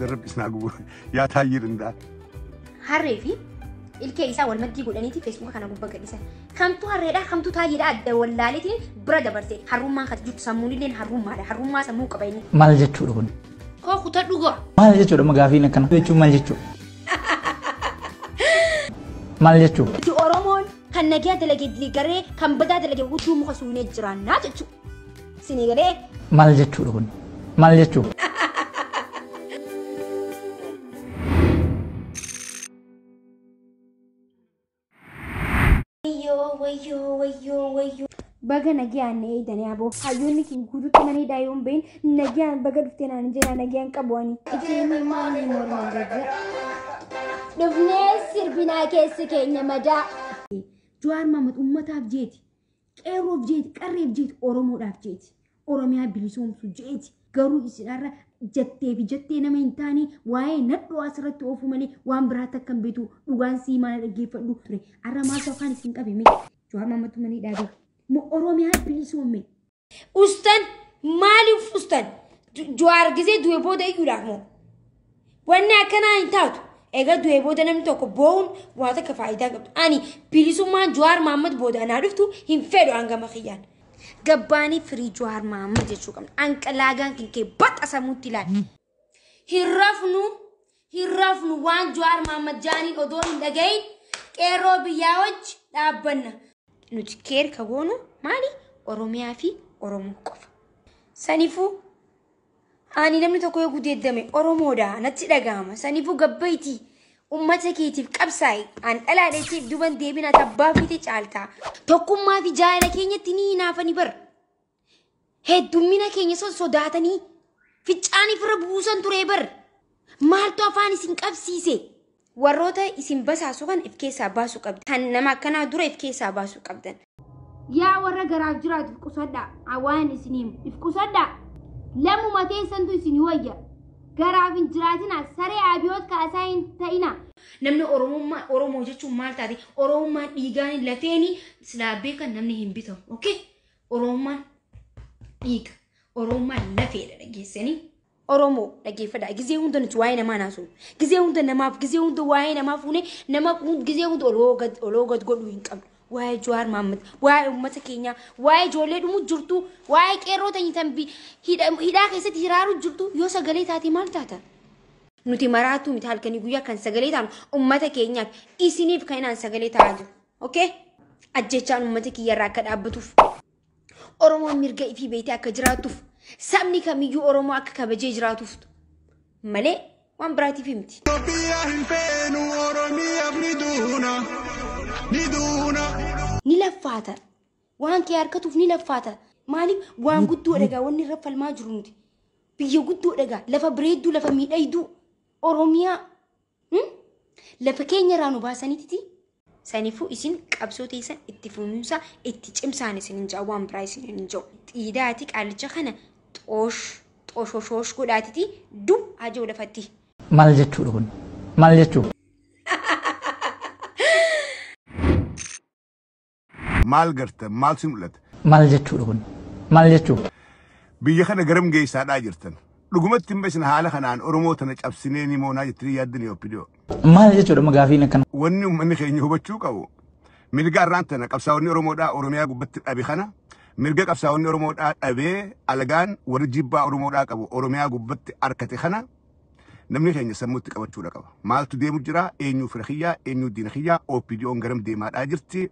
gubdan rabbi isin haa gubu. Yaa taayyee danda'a. Harree fi ilkee isaa wal maddii godhaniiti feesbuuka kana gubbaa gadhiisan. Kamtu harreedha kamtu taayyeedha adda wallaaleetiin bira dabarse. Harrummaan kan jirtu sammuun illeen harrummaadha. Harrummaa sammuu qaba inni. Maal jechuudha kun? Koo kutadhu go'a. Maal jechuudha amma gaafiin akkana? Jechuun maal jechuudha? Maal jechuudha? Itti Oromoon kan nagaa dalage garee kan badaa dalage hudduu muka suunee jiraannaa jechuudha. Sinii galee. Maal jechuudha kun? Maal jechuudha? Wayyoo wayyoo wayyoo wayyoo. Baga nagaan na eegdanii aboo. Hayyoonni kee guutuutti mana hidhaa yoo hin bahin nagaan baga dhuftee naan jedhaa nagaan qabu ani. Ijeen maali mormaan gajja. Dhufnee sirbinaa keessi keenya madaa. Jawaar Mahmad uummataaf jeeti. Qeerroof jeeti, qarreef jeeti, Oromoodhaaf jeeti. Oromiyaa bilisoomsu jeeti. Garuu isin har'a jettee fi jettee nama hin taane waa'ee nadhoo asirratti oofuu malee waan biraatti akka hin beektu dhugaan sii maal dhaggeeffadhu ture. Har'a maaltu afaan isin qabe mee? Jawaar Mahmad mana hidhaa beeku. Mo Oromiyaa bilisoome. Ustan maaliif ustan? Jawaar gisee du'e booda iyyuudhaaf moo? Wanni akkanaa hin taatu. Egaa du'e booda namni tokko boo'uun waa takka faayidaa qabdu. Ani bilisummaan Jawaar Mahmad booda anaa dhuftu hin fedhu hangama kiyyaan. Gabbaanii firii Jawaar Mahmad jechuu qabna. Anqalaagaan kinkee baxa sammuutti ilaali. Hin rafnu hin rafnu waan Jawaar Mahmad jaaniin odoo hin dhagahin qeerroo biyyaa wajji dhaabbanna. Nuti keer ka goonu maali? Oromiyaa fi Oromoo qofa. Saniifuu ani namni tokko yoo gudeeddame Oromoodha natti dhagahama. Saniifuu gabbayti uummata keetiif qabsaa'i. An dhalaadheetiif duban deebina tabbaa fiite caaltaa. Tokkummaa fi jaalala keenyatti ni hinaafani bar. Heddummina keenya son sodaatanii fincaanii firra buusan ture bar. Maaltu afaan isin qabsiise? Warroota isin basaasu kan if keessaa baasuu qabdan. Kan nama akkanaa dura if keessaa baasuu qabdan. Yaa warra garaaf jiraatu if qusadhaa. Waan isin himu if qusadhaa. Lamuma teessantu isin wayya. Garaaf hin jiraatina saree abiyoot kaasaa hin ta'ina. Namni Oromummaa Oromoo jechuun maal taate? Oromummaan dhiigaan lafeeni silaa beekan namni hin bitamu. Okay? Oromummaan dhiiga. Oromummaan lafeedha dhageessanii. Oromoo dhaggeeffadhaa. Gizee hunda nuti waa'ee namaa naasuu. Gizee hunda namaaf gizee hunda waa'ee namaa fuunee nama gizee hunda oloo gad godhuu hin qabnu. Waa'ee Jawaar Mahmad, waa'ee uummata keenyaa, waa'ee ijoollee dhumuu jirtu, waa'ee qeerroo tan hidhaa keessatti hiraaruu jirtu yoo sagalee taate maal taata? Nuti maraatuu miti halkanii guyyaa kan sagalee taanu uummata keenyaaf isiniif kan inaan sagalee ta'aa jiru. Okay? Ajjechaan uummata kiyyarraa akka dhaabbatuuf, Oromoon mirga ifii beektee akka jiraatuuf, sabni kamiyyuu Oromoo akka kabajee jiraatuuf malee waan biraatiif miti. Itoophiyaa hin feenu Oromiyaaf ni duuna ni duuna. Ni laffaata. Waan kee harkatuuf ni laffaata. Maaliif waan guddoo dhagaa wanni irra falmaa jiru nuti. Biyya guddoo dhagaa lafa bareedduu lafa miidhagduu Oromiyaa lafa keenya irraa nu baasaniititi. Saniifuu isin qabsoo teessan itti fufiinsa itti cimsaan isin hin jedhu waan biraa isin hin jedhu. Xiidaati qaalicha kana xoosh xooshooshoosh godhaatiti du ajoo lafatti. Maal jechuudha kun? Maal jechuudha? Maal gartan maal si mul'ata? Maal jechuudha kun? Maal jechuudha? Biyya kana garam geessaadhaa jirtan. Dhugumatti hin isin haala kanaan Oromoo tana cabsinee ni moonaa jettanii yaaddanii OPDO. Maal jechuudha amma gaafiin akkana? Wanni uummanni keenya hubachuu qabu mirga arraan tana qabsaa'onni Oromoodhaa Oromiyaa gubbatti dhabe kana mirga qabsaa'onni Oromoodhaa dhabee alagaan warri jibbaa Oromoodhaa qabu Oromiyaa gubbatti arkate kana namni keenya sammuutti qabachuudha qaba. Maaltu deemu jira? Eenyu fira kiyyaa? Eenyu diina kiyyaa? OPDO'n garam deemaadhaa jirti?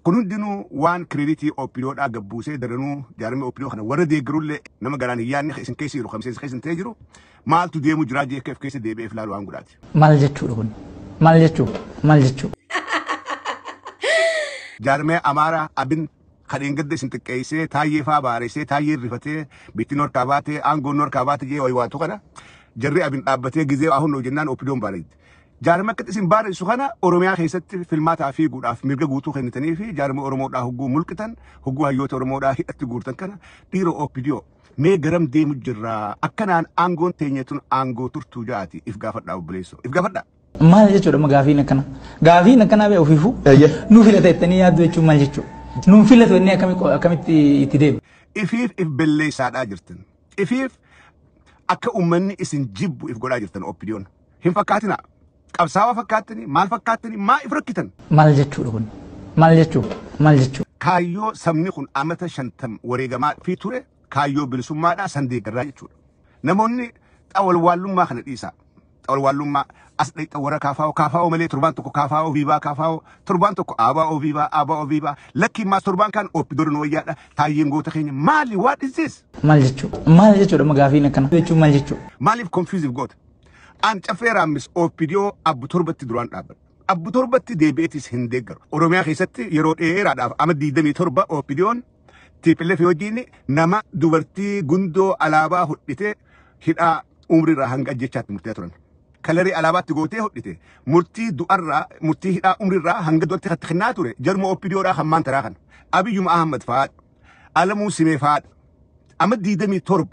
Kun hundinuu waan kireeditii OPDOdhaa gabbuusee daranuu jaarmee OPDO kana warra deeggarullee nama garaan hin yaadne isin keessa jiru kamseensa keessa hin ta'e jiru maaltu deemu jiraa JKF keessa deebi'eef ilaalu waan godhaati. Maal jechuudha kun? Maal jechuudha? Maal jechuudha? Jaarmee Amaaraa Abin kadheen gadda isin xiqqeessee taayyee faa baareessee taayyee rifatee bittiin harkaa baatee aangoon harkaa baatee jee wayiwaatu kana jarri Abin dhaabbatee gizee ahun jennaan OPDO'n baareetti. Jaarma akka isin baaressu kana Oromiyaa keessatti filmaataa fiiguudhaaf mirga guutuu kennitanii fi jaarma Oromoodhaa hogguu mulqitan hogguu hayyoota Oromoodhaa hidhatti guurtan kana dhiira OPDO mee garam deemu jirraa akkanaan aangoon teenya tun aangoo turtuu jaati if gaafadhaa obboleessoo if gaafadhaa. Maal jechuudha amma gaafiin akkana? Gaafiin akkanaa bee ofiifuu nu filata jettanii yaaddu jechuun maal jechuudha? Nuun filatu inni akkamitti itti deema? Ifiif if belleessaadhaa jirtan. Ifiif Akka uummanni isin jibbu if godhaa jirtan OPDO'n. Hin fakkaatinaa. Qabsaawaa fakkaattanii maal fakkaattanii maa if rakkitan? Maal jechuudha kun? Maal jechuudha? Maal jechuudha? Kaayyoo sabni kun amata 50 wareegamaa fi ture kaayyoo bilisummaadhaa san deeggarraa jechuudha. Namoonni xawalwaallummaa kana dhiisaa. Xawalwaallummaa as dhaqxa warra kaafaa'oo kaafaa'oo malee torbaan tokko kaafaa'oo viivaa kaafaa'oo torbaan tokko aabaa'oo viivaa aabaa'oo viivaa lakkiin maas torbaan kaan OPDO'n wayyaadha taayyeen goota keenya maali what is this? Maal jechuudha? Maal jechuudha amma gaafiin akkana? Jechuun maal jechuudha? Maaliif confuse goota? An caffee raammis OPDO abbu torbatti duraan dhaabbadha. Abbu torbatti deebi'eetis hin deeggaru. Oromiyaa keessatti yeroo dheeraadhaaf ama 27 OPDO'n TPLF wajjin nama dubartii gundoo alaabaa hodhite hidhaa umriirraa hanga ajjechaatti murtee turan. Kalarii alaabaatti gootee hodhite murtii du'arraa murtii hidhaa umriirraa hanga du'atti kan kennaa ture jarma OPDOdhaa hammaan taraa kana. Abiyyuma Ahmad fa'aadha. Alamuu Simee fa'aadha. Ama 27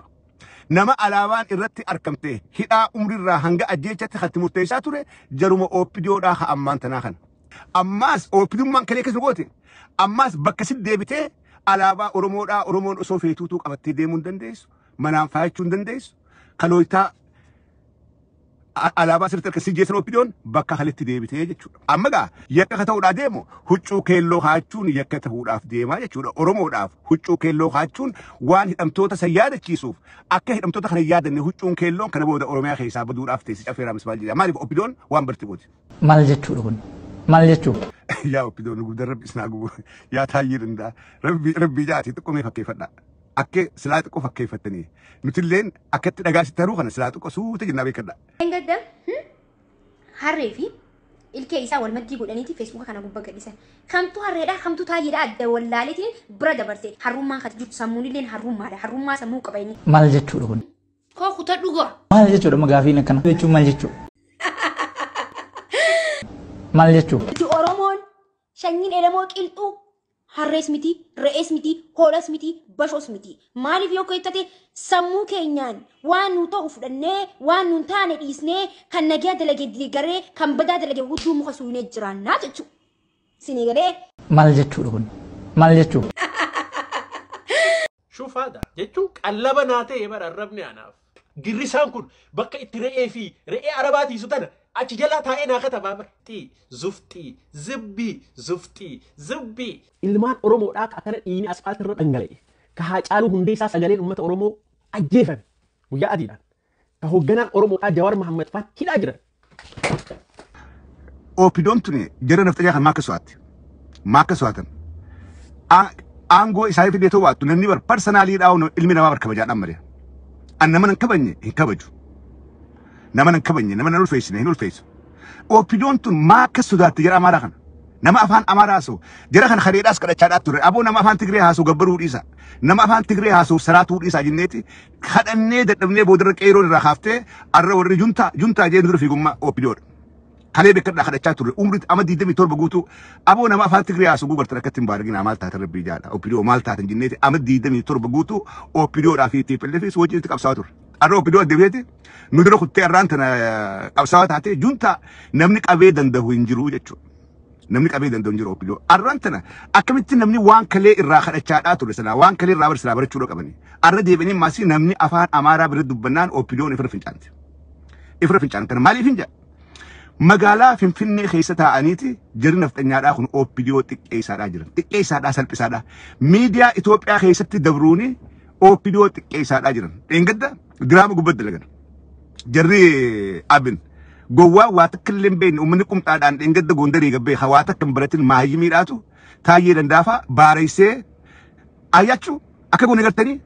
nama alaabaan irratti argamte hidhaa umriirraa hanga ajjeechatti kan murteessaa ture jaruma OPDOdhaa ha ammaan tanaa kana. Ammaas OPDummaan kalee keessa goote ammaas bakka si deebitee alaabaa Oromoodhaa Oromoon osoo feetuutuu qabattee deemuu hin dandeessu manaan faayachuu hin dandeessu kalooyitaa alaabaa sirriitti harka si jeessan OPDO'n bakka kaletti deebitee jechuudha. Amma gaa yakka ka ta'uudhaa deemu huccuu keelloo kaachuun yakka ta'uudhaaf deemaa jechuudha. Oromoodhaaf huccuu keelloo kaachuun waan hidhamtoota san yaadachiisuuf akka hidhamtoota kana yaadanne huccuun keelloon kana booda Oromiyaa keessaa baduudhaaf teessi caffee raammis maal jedha. Maaliif OPDO'n waan barti gooti? Maal jechuudha kun? Maal jechuudha? Yaa OPDO'n nu guddaa rabbi isin haa gubu. Yaa taayyee danda'a. Rabbi rabbi jaati xiqqoo mee fakkeeffadhaa. Akka silaa xiqqoo fakkeeffattanii nutilleen akkatti dhagaa sitti haruu kana silaa xiqqoo suuta jennaa beekadha. Gadda harree fi ilkee isaa wal maddii godhaniiti feesbuuka kana gubbaa gadhiisan. Kamtu harreedha kamtu taayyeedha adda wallaaleetiin bira dabarse. Harrummaan kan jirtu sammuun illeen harrummaadha. Harrummaa sammuu qaba inni. Maal jechuudha kun? Koo kutadhu goa. Maal jechuudha amma gaafiin akkana? Jechuun maal jechuudha? Maal jechuudha? Nuti Oromoon sanyiin Elemoo qilxuu harrees miti, re'ees miti, hoolas miti, bashoos miti. Maaliif yoo keettate sammuu keenyaan waan nu ta'u fudhannee waan nu taane dhiisnee kan nagaa dalagee deeggaree kan badaa dalagee hudduu muka suunee jiraannaa jechuudha. Sinii galee. Maal jechuudha kun? Maal jechuudha? Shufaadha jechuun qallaba naa ta'e bara arrabni anaaf. Girrisaan kun bakka itti re'ee fi re'ee arabaa tiisu tana achi jalaa taa'ee naa katabaa bara. Xii, zufxii, zibbii, zufxii, zibbii. Ilmaan Oromoodhaa ka akkana dhiigni asfaaltii irra dhangala'e. Ka Haacaaluu Hundeessaa sagaleen uummata Oromoo ajjeefame guyyaa adiidhaan. Ka hoogganaan Oromoodhaa Jawaar Mahammad fa'aa hidhaa jiran. OPDO'n tuni jara nafxanyaa kan maaka so'aatti. Maaka so'atan. Aangoo isaanii fidee ta'uu baattu namni bar parsanaalii ilmi namaa bar kabajaadhaan malee. An nama nan kabajne hin kabaju. Nama nan kabajne nama nan ulfeessine hin ulfeessu. OPDO'n tun maaka sodaatte jara Amaaraa kana. Nama afaan Amaaraa haasa'u jara kana kareedhaas kadhachaadhaa ture. Aboo nama afaan Tigree haasa'u gabbaruu dhiisa. Nama afaan Tigree haasa'u saraatuu dhiisa jenneeti kadhannee dadhabnee boodarra qeeroon irraa kaaftee arra warri juntaa juntaa jee dura fiigummaa OPDOdha. Kalee beekadhaa kadhachaa turre umriin ama 27 guutuu aboo nama afaan Tigree haasa'u gubartan akkatti hin baarginaa maal taatan rabbii jaadha OPDO maal taatan jenneeti ama 27 guutuu OPDOdhaa fi TPLF wajjin itti qabsaa'aa turre. Arra OPDO adda nu dura kuttee arraan tana qabsaa'aa taatee juntaa namni qabee danda'u hin jiru jechuudha. Namni qabee danda'u hin jiru OPDO. Arraan tana akkamitti namni waan kalee irraa kadhachaadhaa ture sana waan kalee irraa barsiisaa barachuudha qabani. Arra deebianii maasii namni afaan Amaaraa bira dubbannaan OPDO'n ifirra fincaante. Ifirra fincaan kana maaliif hin jedha? Magaalaa Finfinnee keessa taa'aniiti jarri nafxanyaadhaa kun OPDO xiqqeessaadhaa jiran. Xiqqeessaadhaa salphisaadhaa. Miidiyaa Itoophiyaa keessatti dabruuni OPDO xiqqeessaadhaa jiran. Dheengadda diraama gubbatti dalagan. Jarri Abin gowwaa waa takka illee hin beekne uummanni qumxaadhaan dheengadda Gondarii gabbee waa takka hin baratin maayyimiidhaatu taayyee dandaafaa baareessee ayyaachuu akka goone gartanii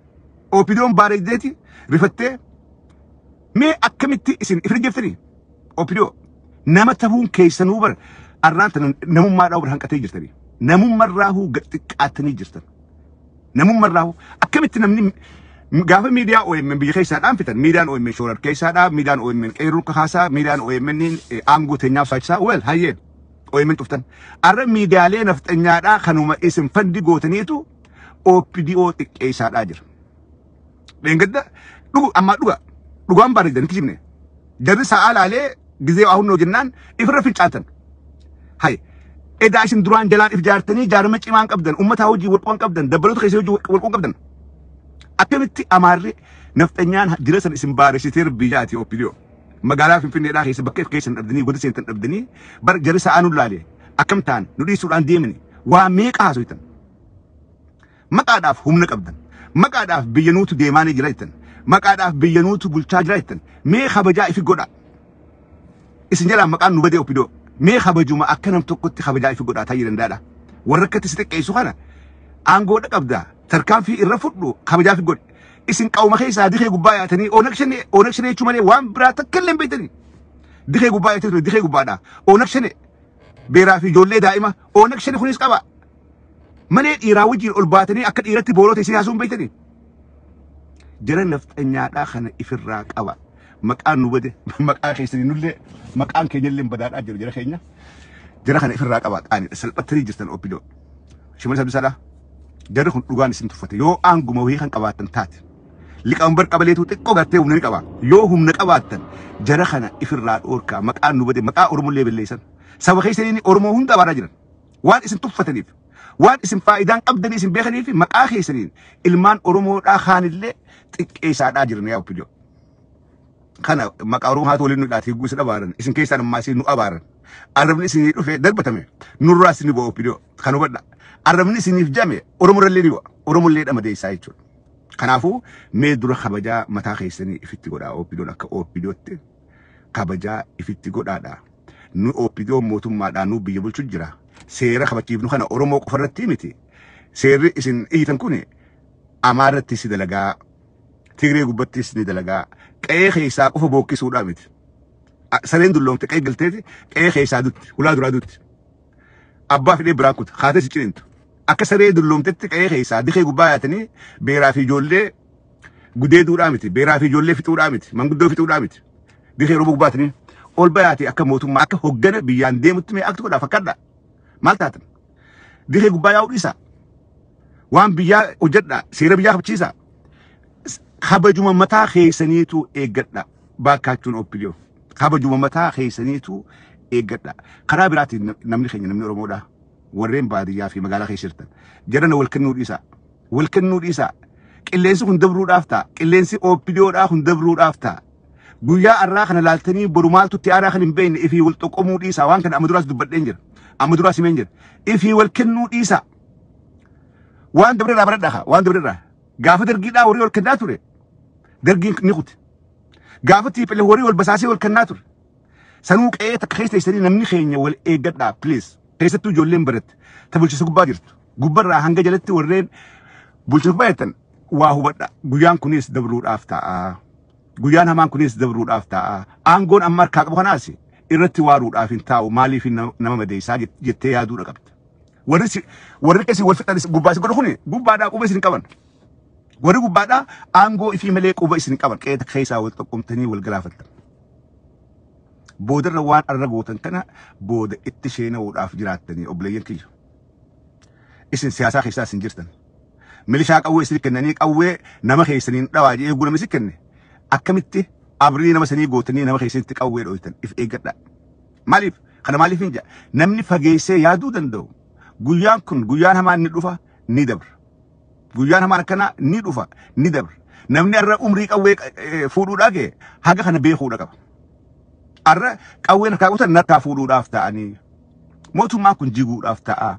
OPDO'n baareesseeti rifattee mee akkamitti isin ifirra jettanii OPDO nama ta'uun keessanuu bara arraan tana namummaadhaa bara hanqatee jirtanii namummarraahuu gad xiqqaattanii jirtan namummarraahuu akkamitti namni gaafa miidiyaa OMN biyya keessaa dhaanfitan miidiyaan OMN shoorar keessaadhaa miidiyaan OMN qeerroo kakaasaa miidiyaan OMN aangoo teenyaaf saachisaa wel hayyee OMN cuftan arra miidiyaalee nafxanyaadhaa kanuma isin fandi gootaniitu OPDO xiqqeessaadhaa jira. Dheengadda dhugu ammaa dhuga dhugaan bareedan kijibne jarri sa'aa laalee ጊዜው አሁን ነው jennaan ifirra fincaatan. Hay edaa isin duraan jalaan if jaartanii jaarma cimaan qabdan ummata hojii walquban qabdan dabbaloota keessa hojii walquban qabdan. Akkamitti amaarri Nafxanyaan dira san isin baaresitee biyyaati OPDO. Magaalaa Finfinneedhaa keessa bakka keessan dhabdanii goda seentan dhabdanii bar jara sa'aa nu laale akkam ta'an nu dhiisuudhaan deemani waa meeqa haasoitan. Maqaadhaaf humna qabdan. Maqaadhaaf biyya nuutu deemaanii jira jettan. Maqaadhaaf biyya nuutu bulchaa jira jettan. Mee kabajaa ifi godha. Isin jalaa maqaan nu badee OPDO. Mee kabajuma akka nam tokkotti kabajaa ifi godhaa taa'uu danda'aadha. Warra akkatti si xiqqeessu kana aangoodha qabda. Tarkaanfii irra fudhu kabajaa ifi godhi. Isin qawma keessaa dikee gubbaa yaatanii Oonag Shanee Oonag Shanee jechuu malee waan biraa takka illee hin beektanii. Dikee gubbaa yaatanii ture dikee gubbaadha. Oonag Shanee beeraa fi ijoollee daa'ima Oonag Shanee kunis qaba. Malee dhiiraa wajjin ol baatanii akka dhiiratti boolota isin haasuu hin beektanii. Jara nafxanyaadhaa kana ifirraa qaba. Maqaan nu bade maqaa keessanii nullee maqaan keenyallee badaadhaa jiru jara keenya. Jara kana ifirraa qaba qaanidha salphattanii jirtan OPDO. Shimallis Abdiisaadhaa. Jarri kun dhugaan isin tuffate yoo aanguma wayii kan qabaattan taate. Liqaambar qabaleetu xiqqoo gartee humna ni qaba. Yoo humna qabaattan jara kana ifirraa dhoorkaa maqaan nu bade maqaa Oromollee balleessan. Saba keessanii Oromoo hunda abaaraa jiran. Waan isin tuffataniif waan isin faayidaan qabdanii isin beekaniif maqaa keessaniin ilmaan Oromoodhaa kaanillee xiqqeessaadhaa jiran yaa OPDO. Kana maqaa Oromoo haatu waliin nu dhaati higguu isin abaaran isin keessaan ammaa isin nu abaaran. Arrabni isinii dhufe darbatame nurraa isin bu'a OPDO kan hubadha. Arrabni isiniif jame Oromorrallee ni bu'a. Oromollee dhamadeessaa jechuudha. Kanaafuu mee dura kabajaa mataa keessanii ifitti godhaa OPDOn akka OPDOtti kabajaa ifitti godhaadha. Nu OPDO mootummaadhaan nu biyya bulchu jira. Seera kabachiifnu kana Oromoo qofarratti miti. Seerri isin iyyitan kun Amaarratti si dalagaa, Tigree gubbattis ni dalagaa. Qe'ee keessaa qofa bookkisuudhaa miti. Sareen dulloomte qe'ee galteeti qe'ee keessaa dutti, hulaa duraa dutti. Abbaa fidhee biraan kuta, haatee si ciniintu. Akka saree dulloomtetti qe'ee keessaa dikee gubbaa yaatanii beeraa fi ijoollee gudeeduudhaa miti, beeraa fi ijoollee fixuudhaa miti, manguddoo fixuudhaa miti. Dikee yeroo gubbaatanii ol bayaatee akka mootummaa akka hoggana biyyaan deemutti mee akti godhaa fakkaadha. Maal taatan? Dikee gubbaa yaa'uu dhiisaa. Waan biyyaa hojjedhaa, seera biyyaa kabachiisaa. Kabajuma mataa keessaniitu eeggadha. Baakkaachuun OPDO. Kabajuma mataa keessaniitu eeggadha. Karaa biraatiin namni keenya namni Oromoodha. Warreen baadiyyaa fi magaalaa keessa jirtan. Jarana wal kennuu dhiisaa. Wal kennuu dhiisaa. Qilleensi kun dabruudhaaf ta'a. Qilleensi OPDOdhaa kun dabruudhaaf ta'a. Guyyaa har'aa kana laaltanii boru maaltu itti aanaa kan hin beekne ifii wal xoqqomuu dhiisaa. Waan kana amma duraas dubbadheen jira. Amma duraas himeen jira. Ifii wal kennuu dhiisaa. Waan dabrerraa baradhaa. Waan dabrerraa. Gaafa dargiidhaa horii wal kennaa ture. Dargiin ni kute. Gaafa TPLF horii wal basaasee wal kennaa ture. Sanuu qe'ee takka keessa teessanii namni keenya wal eeggadhaa please. Keessattuu ijoolleen baratte ta bulchiinsa gubbaa jirtu. Gubbarraa hanga jalatti warreen bulchiinsa gubbaa jirtan waa hubadha. Guyyaan kunis dabruudhaaf ta'a. Guyyaan hamaan kunis dabruudhaaf ta'a. Aangoon amma harkaa qabu kanaas irratti waaruudhaaf hin taa'u maaliif nama madeessaa jettee yaaduudha qabda. Warri keessi wal fixan gubbaa si godhu kuni gubbaadhaa quba isin qaban. Warri gubbaadhaa aangoo ifii malee quba isin qaban qe'ee takka keessaa wal xoqqomtanii wal galaafattan. Boodarra waan arra gootan kana booda itti sheena'uudhaaf jiraattanii obboleeyyan kiyya. Isin siyaasaa keessaa isin jirtan. Milishaa qawwee isin kennanii qawwee nama keessaniin dhawaa jedhee eeguu nama isin kenne. Akkamitti abrii nama sanii gootanii nama keessanitti qawwee dhoytan if eeggadhaa. Maaliif? Kana maaliif hin jedha? Namni fageessee yaaduu danda'u. Guyyaan kun guyyaan hamaan ni dhufa ni dabra. Guyyaan hamaan akkanaa ni dhufa ni dabra. Namni har'a umrii qawwee fuudhuudhaa ga'e haga kana beekuudha qaba. Har'a qawween harkaa qotan harkaa fuudhuudhaaf ta'anii mootummaan kun jiguudhaaf ta'a.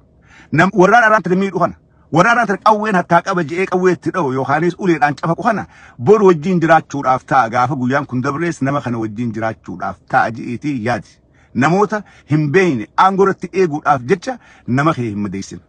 Warraan arraan tana miidhu kana warraan arraan tana qawween harkaa qaba je'ee qawwee itti dha'u yookaanis uleedhaan cafaqu kana boru wajjin jiraachuudhaaf ta'a. Gaafa guyyaan kun dabrees nama kana wajjin jiraachuudhaaf ta'a je'eetii yaadi. Namoota hin beekne aangoo irratti eeguudhaaf jecha nama kee hin madeessin.